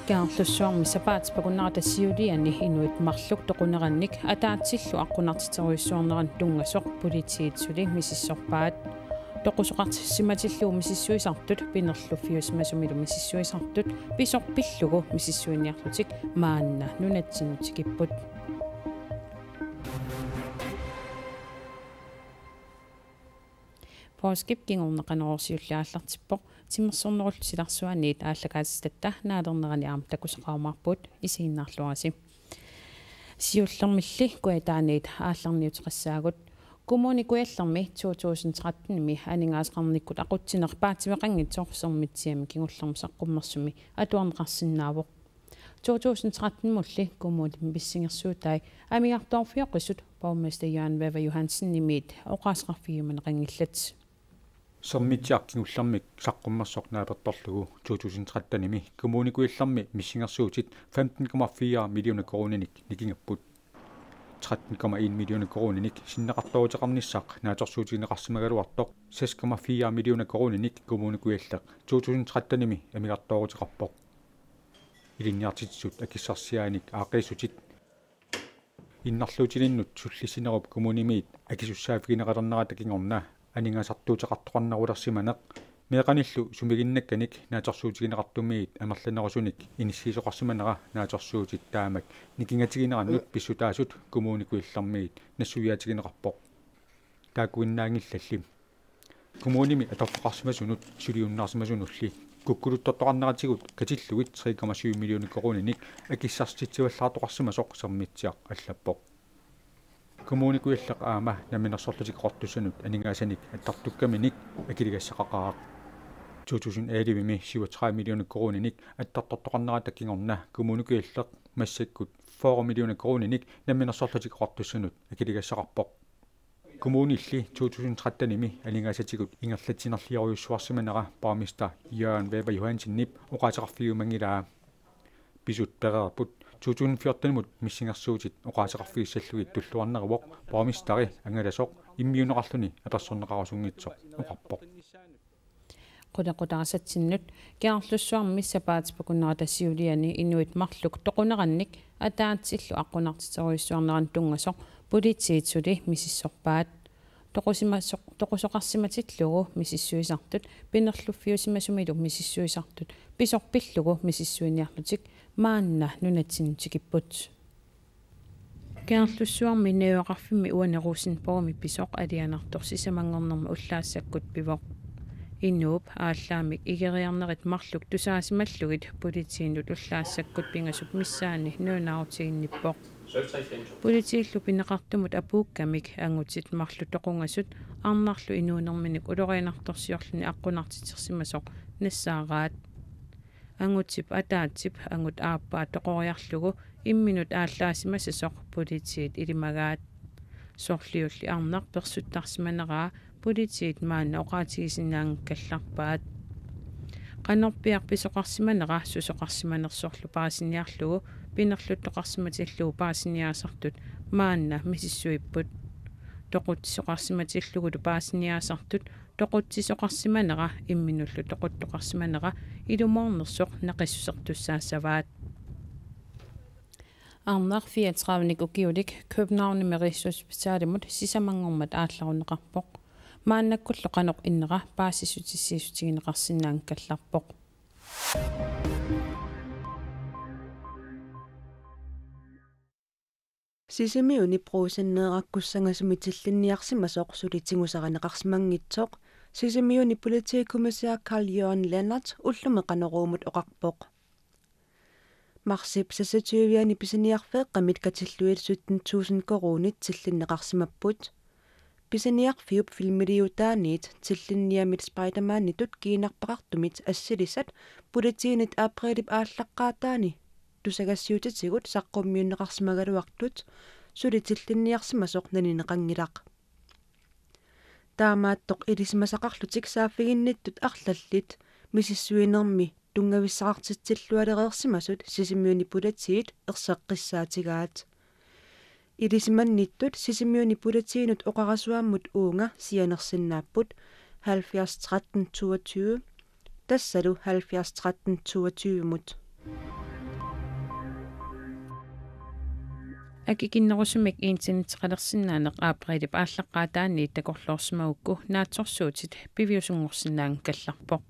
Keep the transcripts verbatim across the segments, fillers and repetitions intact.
Kangerlussuarmi sapaatip akunnerata siuliani inuit marluk toqunerannik ataatsillu aqqunartiterujussuarneranut tunngasoq politiit suli misissorpaat. Toqusoqarsimatillugu misissuisartut pinerluffiusimasumilu misissuisartut pisoq pillugu misissuiniarlutik maanna nunatsinnut tikipput. Poorskip kingorna Qanorooq siulleq aallartippoq. Timersornerullu silarsuaniit aallakaatitatta naalernerani aamma takusaqarumaarpugut, isiginnaarluarisi. Siullermilli kujataaniit aallarniuteqassaagut. Kommune Kujallermi to tusind tretten-imi aningaasaqarnikkut aqutsineq paatsiveqanngitsoq Sermitsiami kingullermi saqqummersumi atuarneqarsinnaavoq. To tusind tretten-imulli kommunimi missingersuutai amigartoorfioqisut borgmester Jørgen Wæver Johansenimit oqaaseqarfigiumaneqanngillat. Sermitsiaq kingullermik saqqummersoq naapertorlugu to tusind tretten-imi Kommune Kujallermi missingersuutit femten komma fire millioner koruuninik nikingapput. Tretten komma en millioner koruuninik sinneqartooruteqarnissaq naatsorsuutigineqarsimagaluartoq seks komma fire millioner koruuninik Kommune Kujalleq to tusind tretten-imi amigartooruteqarpoq. Ilinniartitsisut akissarsiaannik aaqqiissutit. Innarluutilinnut sullissinerup kommunimiit akisussaaffigineqalernerata kingorna aningaasartuuteqartoqarnerulersimaneq, meeqqanillu sumiginnakkanik naatsorsuutigineqartumiit amerlanerusunik inissiisoqarsimanera naatsorsuutit taamak nikingatiginerannut pissutaasut Kommune Kujallermiit nassuiaatigineqarpoq. Taakkuinnaanngillalli. Kommunimi atortoqarsimasunut suliunnaarsimasunulli kukkuluttortoqarneratigut katillugit tre komma syv millioner koruuninik akissarsitsivallaartoqarsimasoq Sermitsiaq allappoq. Kommune Kujalleq aamma Namminersorlutik Oqartussanut aningaasanik attartukkaminik akiligassaqaqaaq. To tusind elleve-imi syvogtredive millioner koruuninik attartortoqarnerata kingorna Kommune Kujalleq massakkut fyrre millioner koruuninik Namminersorlutik Oqartussanut akiligassaqarpoq. Kommunilli to tusind tretten-imi aningaasatigut ingerlatsinerliorujussuarsimanera borgmester Jørgen Wæver Johansenip oqaaseqarfigiumanngilaa. Pisut pereerput to tusind fjorten-imut missingersuutit oqaaseqarfigissallugit tulluarneruvoq borgmesteri angalasoq immiunneqarluni apersorneqarusunngitsoq oqarpoq. Qulequtaasatsinnut. Kangerlussuarmi sapaatip akunnerata siuliani inuit marluk toqunerannik ataatsillu aqqunartiterujussuarneranut tunngasoq politiit suli misissorpaat. Toqusimasoq-, toqusoqarsimatillugu misissuisartut pinerluffiusimasumilu misissuisartut pisoq pillugu misissuiniarlutik maanna nunatsinnut tikipput. Kangerlussuarmi najugaqarfimmi uani Rosenborgimi pisoq alianartoq sisamanngornermi ullaassakkut pivoq. Inuup aallaammik igeriarnerit marluk tusaasimallugit politiinut ullaassakkut pingasup missaani nalunaarutiginnippoq. Politiillu pineqartumut apuukkamik angutit marluk toqungasut arnarlu inuunerminnik ulorianartorsiorluni aqqunartitersimasoq nassaaraat. Angutip ataatsip angut aappaa toqoriarlugu imminut aallaasimasasoq politiit ilimagaat. Sorliulli arnaq persuttarsimaneraa politiit maanna oqaatigisinnaanngikkallarpaat. Qanorpiaq pisoqarsimanera susoqarsimanersorlu paasiniarlugu pinerluttoqarsimatillugu paasiniaasartut maanna misissuipput. Toqutsisoqarsimatillugulu paasiniaasartut toqutsisoqarsimanera imminullu toquttoqarsimanera ilumoornersoq naqissusertussaassavaat. Arnaq fireogtredive-nik ukiulik Københavnimi Rigshospitalimut sisamanngormat aallarunneqarpoq. Maannakkullu qanoq innera paasissutissiissutigineqarsinnaanngikkallarpoq. Sisimiuni Brugsenneerakkussangasumik tillinniarsimasoq suli tigusarineqarsimanngitsoq Sisimiuni politikommissær Carl Jørgen Lennert ullumi Qanoruumut oqarpoq. Marsip seksogtyve-ani pisiniarfeeqqamit katillugit sytten tusind koruunit tillinneqarsimapput. Pisiniarfiup filmiliutaanit tillinniamit Spider-Manitut kiinarpaqartumit assilisat politiinit aprilip aallaqqaataani tusagassiutitigut saqqummiunneqarsimagaluartut suli tillinniarsimasoq nalineqanngilaq. Taamaattoq ilisimasaqarlutik saaffiginnittut arlallit misissuinermi tunngavissaqartitsillualereersimasut Sisimiuni politiit erseqqissaatigaat. Ilisimannittut Sisimiuni politiinut oqarasuammut uunga sianersinnaapput halvfjerds tretten toogtyve, tassalu halvfjerds tretten toogtyvemut. Akikinnerusumik internetteqalersinnaaneq aprilip aallaqqaataani takorloorsimagukku naatsorsuutit piviusunngorsinnaanngikkallarpoq.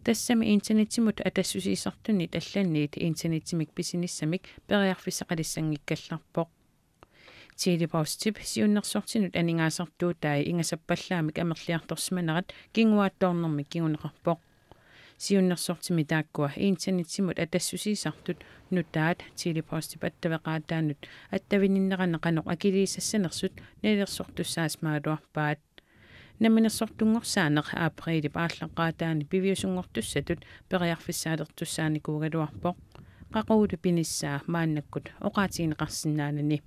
Tassami internettimut atassusiisartunit allanniit internettimik pisinissamik periarfissaqalissanngikkallarpoq. Tele-Postip siunnersortinut aningaasartuutai ingasappallaamik amerliartorsimanerat kinguaattoornermik kinguneqarpoq. Siunnersortimi taakkua internettimut atassusiisartut nutaat Tele-Postip attaveqaataanut attavininnerani qanoq akiliisassanersut nalilersortussaasimagaluarpaat. Namminersortunngorsaaneq aprilip aallaqqaataani piviusunngortussatut periarfissaalertussaanikuugaluarpoq. Qaqugulik pinissaa maannakkut oqaatigineqarsinnaanani.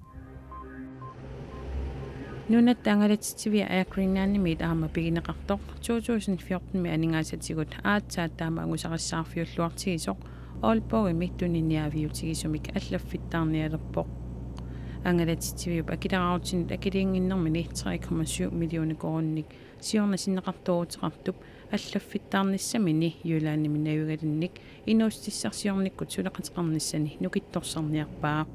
Nunatta angalatitsivia Air Greenlandimiit aamma pigineqartoq to tusind fjortenimi aningaasatigut aatsaat taama angusarissaarfiulluartigisoq Aalborgimi tuniniaaviutigisumik allaffittaarnialerpoq. Angalatitsiviup akileraarutinik akiliinnginnermini tre komma syv millioner koruuninik siorna sinneqartooruteqartup allaffittaarnissamini Jyllandimi najugalinnik inuussutissarsiornikkut suleqateqarnissani nukittorsarniarpaa.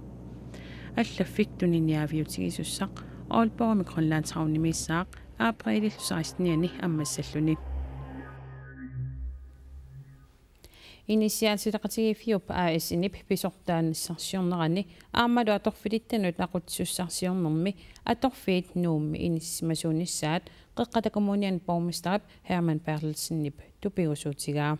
Allaffik tuniniaaviutigisussaq Aalborgimi Grønlandshavnimiissaaq aprilip sekstenianni ammassalluni. Inissiaatileqatigiiffiup A/S-inip pisortaanissarsiornerani aammalu atorfilittanut aqutsisussarsiornermi atorfiit Nuummi inissisimasuunissaat Qeqqata Kommuniani borgmesterip Hermann Berthelsenip tupigusuutigaa.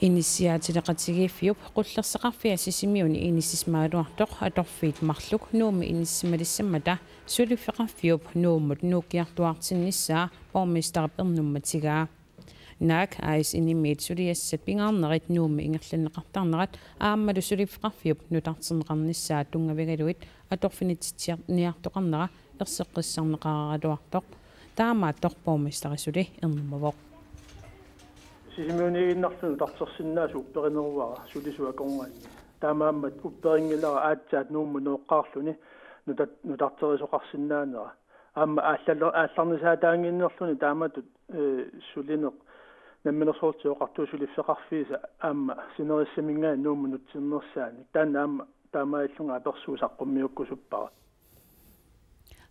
Inissiaatileqatigiiffiup qullersaqarfia Sisimiuni inissisimagaluartoq atorfiit marluk Nuummi inissisimalissammata suliffeqarfiup Nuummut nuukkiartuaartinnissaa borgmesterip ernummatigaa. Naak A/S-inimiit suliassat pingaarnerit Nuummi ingerlanneqartarnerat aammalu suliffeqarfiup nutarterneqarnissaa tunngavigalugit atorfinitsitsiniartoqarnera erseqqissarneqaraluartoq. Taamaattoq borgmesteri suli ernummavoq. Sisimiuniiginnarlu nutartersinnaasut upperineruara sulisut akornanni. Taamaammat upperinngilara aatsaat Nuummut nooqqaarluni nutat-, nutarterisoqarsinnaanera. Aamma aallaler-, aallarnisaataannginnerluni taamatut, ee, sulineq Namminersorlutik Oqartuut suliffeqarfiisa aamma sinerissaminngaanniit Nuummut nutarternersaanik. Taanna aamma taamaalillunga apersuut saqqummiukkusuppara.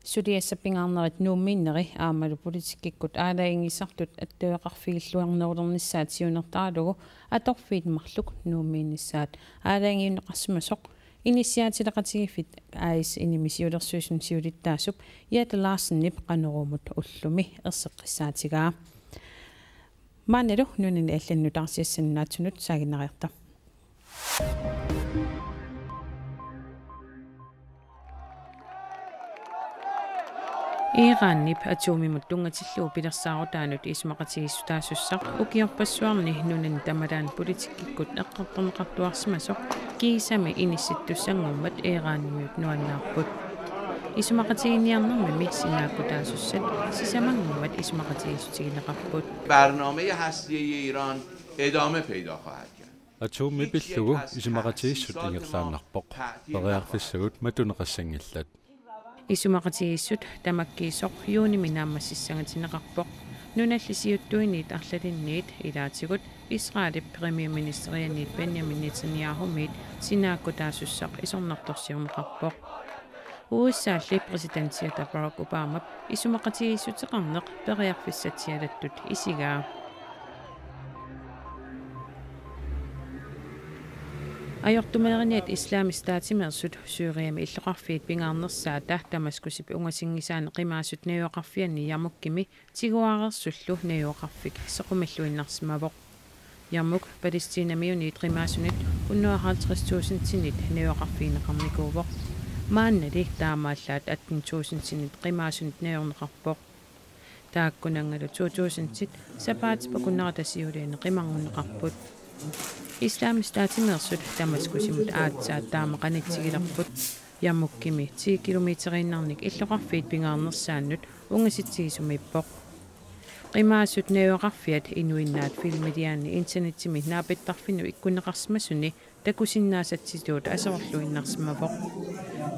Suliassat pingaarnerit Nuummiinneri aammalu politikkikkut aalajangiisartut attaveqarfigilluarnerulernissaat siunertaralugu atorfiit marluk Nuummiinnissaat aalajangiunneqarsimasoq Inissiaatileqatigiiffik A/S-inimi siulersuisuni siulittaasup Jette Larsenip Qanoruumut ullumi erseqqissaatigaa. Maannalu nunani allani nutaarsiassanut naatsutsinut saaginnariarta. Iranip atomimut tunngatillugu pilersaarutaanut isumaqatigiissutaasussaq ukiorpassuarni nunani tamalaani politikkikkut eqqartorneqartuarsimasoq kiisami inissittussanngormat Iranimiut nuannaarput. Isumaqatigiinniarnermimi sinaakkutaasussat sisamanngormat isumaqatigiissutigineqarput. برنامهٔ هسته‌ای ایران ادامه پیدا خواهد کرد. Atomimi pillugu isumaqatigiissut ingerlaannarpoq. Periarfissagut matuneqassanngillat. Isumaqatigiissut tamakkiisoq juunimi naammassissangatinneqarpoq. Nunalli siuttuiniit arlalinniit ilaatigut Israelip premierministerianiit Benjamin Netanyahumiit sinaakkutaasussaq isornartorsiorneqarpoq. U S A-lli præsidentiata Barack Obamap isumaqatigiissuteqarneq periarfissatsialattut isigaa. Ajortumeeriniat Islamisk Statimeersut Syriami illoqarfiit pingaarnersaata Damaskusip ungasinngisaani qimaasut najugaqarfianni Yarmoukimi tiguareersullu najugaqarfik sequmilluinnarsimavoq. Yarmouk Palæstinamiunit qimaasunit hundrede og halvtreds tusindinit najugaqarfigineqarnikuuvoq. Maannali taamaallaat atten tusindinit qimaasunit najorneqarpoq. Taakkunanngalu to tusindit sapaatip akunnerata siuliani qimarngunneqarput. Islamisk Statimeersut Damaskusimut aatsaat taama qanitsigilerput. Yarmoukimi ti kilometeriinnarnik illoqarfiit pingaarnersaannut ungasitsigisumiippoq. Qimaasut najugaqarfiat inuinnaat filmiliaanni internettimi naapittarfinnut ikkunneqarsimasuni takusinnaasatsitut aserorluinnarsimavoq.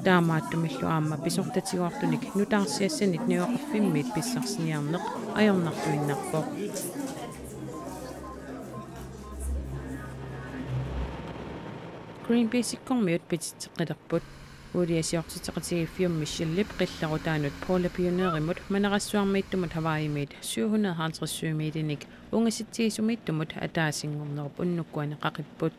Taamaattumillu aamma pisortatigoortunik nutaarsiassanik najugaqarfimmiit pissarsiniarneq ajornarluinnarpoq. Greenpeace-ikkormiut pititseqqilerput. Uuliasiortitseqatigiiffiummi Shellip qillerutaanut Polar Pioneerimut Manarassuarmiittumut Hawaiimiit syv hundrede halvtreds sømilenik ungasitsisumiittumut ataasinngornerup unnukkuani qaqipput.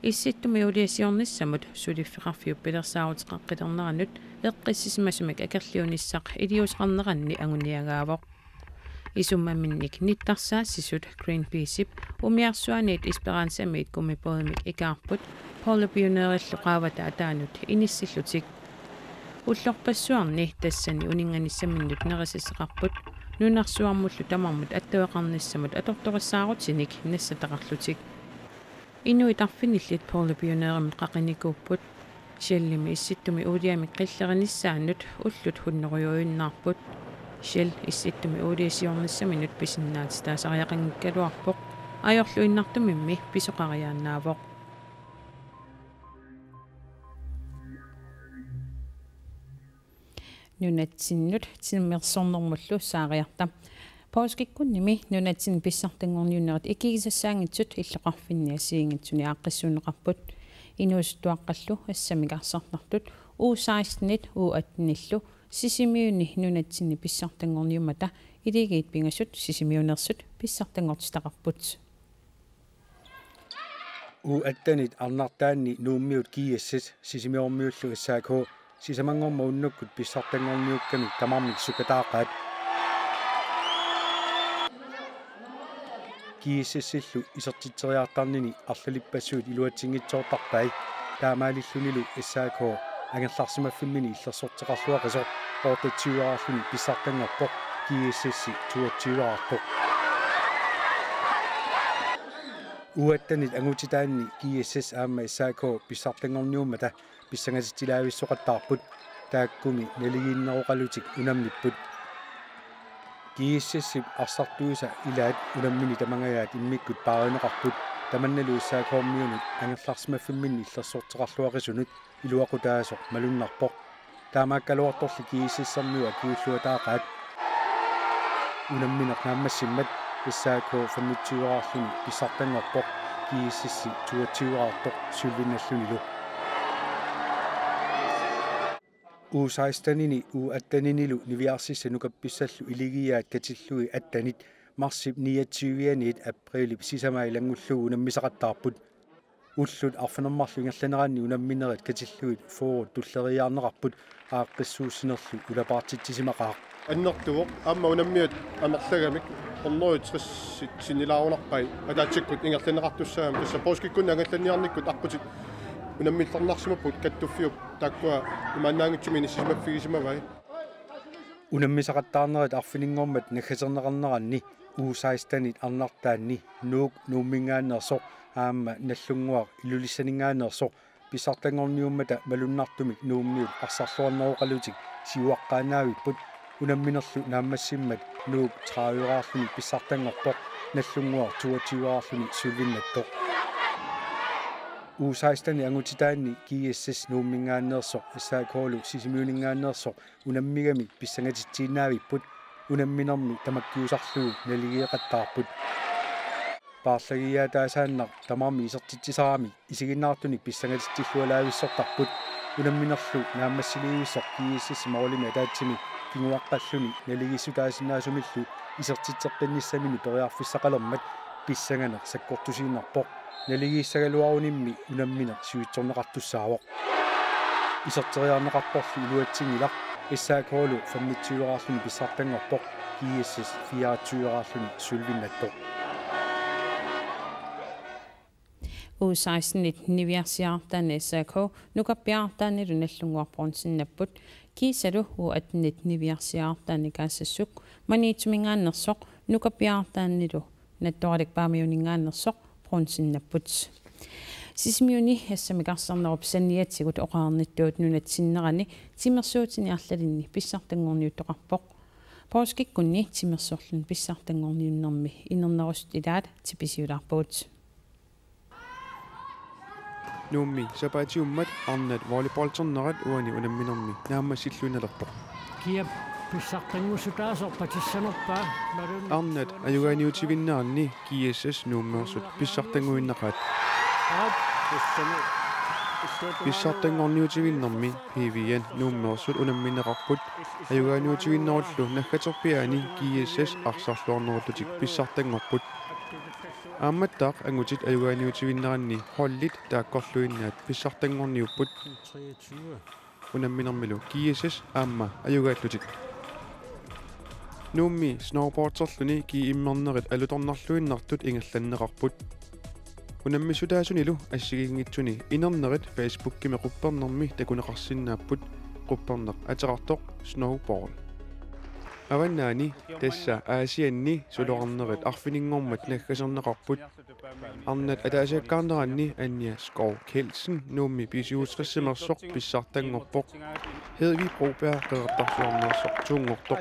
Issittumi uuliasiornissamut suliffeqarfiup pilersaaruteqaqqilerneranut eqqissisimasumik akerliunissaq iliuuseqarneranni anguniagaavoq. Isummaminnik nittarsaassisut Greenpeaceip umiarsuaniit Esperanzamiit gummibådimik ikaarput Polar Pioneerillu qaavata ataanut inissillutik. Ullorpassuarni tassani uninnganissaminnut nerisasseqarput nunarsuarmullu tamarmut attaveqarnissamut atortorissaarutinik nassataqarlutik. Inuit arfinillit Polar Pioneerimut qaqinikuupput. Shellimi Issittumi uuliamik qillerinissaanut ullut hunnorujorujunnaarput. Shell Issittumi uuliasiornissaminut pisinnaatitaasariaqanngikkaluarpoq. Ajorluinnartumimmi pisoqariaannaavoq. Nunatsinnut timersornermullu saariarta. Poorskikkunnimi nunatsinni pissartanngorniunnerit ikigisassaanngitsut illoqarfinni assigiinngitsuni aaqqissuunneqarput. Inuusuttuaqqallu assammik arsartartut U seksten-it U atten-illu Sisimiuni nunatsinni pissartanngorniummata iligiit pingasut Sisimiuneersut pissartanngortitaqarput. U atten-it arnartaanni Nuummiut G S S Sisimiormiullu S A K sisamanngormat unnukkut pissartanngorniukkamik tamarmik sukataaqaat. G S S-illu isertitseriartarnini arlalippassuit iluatsinngitsoortarpai. Taamaalillunilu S A K angerlarsimaffimmini illersorteqarluaqisoq otteogtyve-raarluni pissartanngorpoq, G S S toogtyve-raartoq. U atten-it angutitaanni G S S aamma S A K pissartanngorniummata pissangatitsilaavissoqattaarput, taakkumi naligiinneroqalutik unammipput. G S S-ip arsartuisa ilaat unammini tamangajaat immikkut paarineqarput, tamannalu S A K-miunut angerlarsimaffimminni illersorteqarluaqisunut iluaqutaasoq malunnarpoq. Taamaakkaluartorli G S S-ermiut akiulluataaqaat. Unammineq naammassimmat S A K femogtyve-raarluni pissartanngorpoq, G S S toogtyve-raartoq sølvinnallunilu. U seksten-ini U atten-inilu niviarsissat nukappissallu iligiiaat katillugit attenit marsip niogtyve-aniit aprilip sisamaa ilanngullugu unammisaqattaarput. Ullut arfineq-marluk ingerlaneranni unamminerit katillugit fyrre tulleriiaarneqarput, aaqqissuussinerlu ulapaartitsisimaqaaq. Annertuvoq aamma unammiat amerlagamik hundrede tres sinnilaarunarpai ataatsikkut ingerlanneqartussaagami, tassa poorskikkunni angallanniarnikkut aqqutit unammillerneqarsimapput, kattuffiup taakkua imaannaanngitsumik inissisimaffigisimavai. Unammisaqattaarnerit arfininngormat naggaserneqarneranni U seksten-it arnartaanni Nuuk Nuumminngaanneersoq aamma Nallunnguaq Ilulissaninngaanneersoq pissartanngorniummata malunnartumik Nuummiut arsarluarneroqalutik siuaqqaannaavipput. Unamminerlu naammassimmat Nuuk tredive-raarluni pissartanngorpoq, Nallunnguaq toogtyve-raarluni sølvinnattoq. U seksten-it angutitaanni G S S Nuumminngaanneersoq S A K-lu Sisimiuninngaanneersoq unammigamik pissangatitsiinnaavipput, unamminermi tamakkiusarlugu naligeeqattaarput. Paarlagiaataasaannaq tamarmik isertitsisaramik isiginnaartunik pissangatitsillualaavissortarput. Unamminerlu naammassiliivissoq G S S-ip målimi ataatsimi kinguaqqalluni naligiissutaasinnaasumillu isertitseqqinnissaminut periarfissaqalermat pissanganeq sakkortusiinnarpoq. Naligiissagaluarunimmi unammineq sivitsorneqartussaavoq. Iserteriarneqartorli iluatsinngilaq, S A K-lu femogtyve-raarluni pissartanngorpoq, G S S fireogtyve-raarluni sølvinnattoq. U seksten-it niviarsiartaani S A K nukappiartaanilu Nallunnguaq bronzinnapput, kiisalu U atten-it niviarsiartaani Kaassassuk Maniitsuminngaanneersoq nukappiartaanilu Nattoralik Paamiuninngaanneersoq bronzinnapput. Sisimiuni assammik arsarnerup saniatigut oqarnittut nunatsinnerani timersuutini arlalinni pissartanngorniuttoqarpoq. Poorskikkunni timersorluni pissartanngorniunnermi inernerusut ilaat tipisiulaarpagut. Nuummi sapaatiummat arnat volleyballternerat uani unamminermi naammassilluinnalerpoq. Kia pissartanngussutaa sorpatissanerpaa. Arnat ajugaaniutivinneranni G S S Nuummeersut pissartannguinnaqaat. Pissartanngorniutivinnermi P V N Nuummeersut unammineqarput, ajugaaniutivinnerullu naggaterpiaani G S S arsarluarnerullutik pissartanngorput. Aammattaaq angutit ajugaaniutivinneranni holdit taakkorluinnaat pissartanngorniupput. Unamminermilu G S S aamma ajugaallutik. Nuummi snowboarderluni G M-ernerit alutornarluinnartut ingerlanneqarput. Unammissutaasunilu assigiinngitsuni inernerit Facebookimi quppernermi takuneqarsinnaapput, qupperneq ateqartoq Snowball. Avannaani, tassa Aasianni, suloqarnerit arfininngormat naggaserneqarput. Arnat ataasiakkaarneranni Anja Skov Kjeldsen Nuummi B syvogtresimersoq pissartanngorpoq. Hedvig Broberg Qeqertarsuarmeersoq toonngortoq.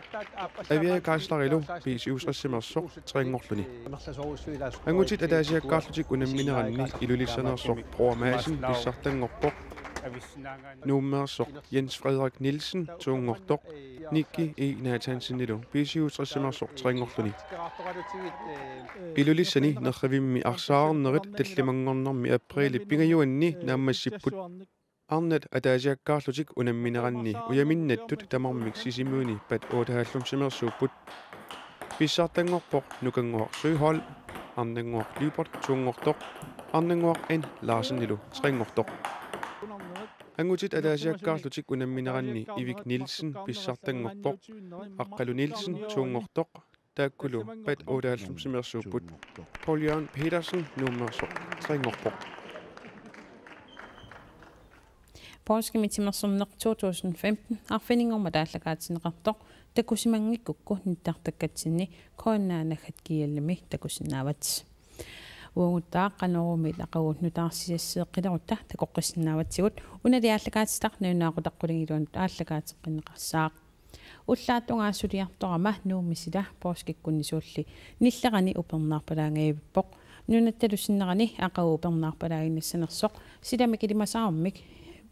Avia Kaaslarilu B syvogtresimersoq treenngorluni. Angutit ataasiakkaarlutik unammineranni Ilulissaneersoq Bror Madsen pissartanngorpoq. Nuummeersoq Jens Frederik Nielsen toonngortoq. Nikki E. Nathanielu B syvogtresimersoq treenngorluni. Ilulissani nerrivimmi arsaarnerit tallimanngornermi aprilip pingajuanni naammassipput. Arnat ataasiakkaarlutik unammineranni ujaminnattut tamarmik Sisimiuni Bat otteoghalvfemsimeersuupput. Pissartanngorpoq Nukannguaq Søholt, Arnannguaq Lyberth toonngortoq, Arnannguaq N. Larsenilu treenngortoq. Angutit ataasiakkaarlutik unammineranni Ivik Nielsen pissartanngorpoq, Aqqalu Nielsen toonngortoq, taakkulu Bat otteoghalvfemsimeersuupput. Paul Jørgen Petersen Nuummeersoq treenngorpoq. Poorskimit timersorneq to tusind femten arfininngormat aallakaatinneqartoq takusimanngikkukku nittartakkatsinni K N A naggat G L-imi takusinnaavat. Uaguttaaq Qanoruumiit aqagu nutaarsiassiiqqilerutta takoqqissinnaavatsigut, unali aallakaatitaq nalunaaqutaq qulingiluanut aallakaateqqinneqassaaq. Ullaap tungaa suliartorama Nuummi sila poorskikkunni suulli nillerani upernaarpalaangajavippoq. Nunattalu sinnerani aqagu upernaarpalaaginnassanersoq silami kilimasaarummi,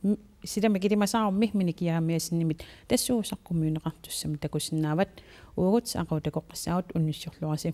m-, silami kilimasaarummi minikiaamiasinimit tassuusaq kommuneqartussamut takusinnaavat. Uagut aqagu takoqqissaagut, unnussiorluarisi.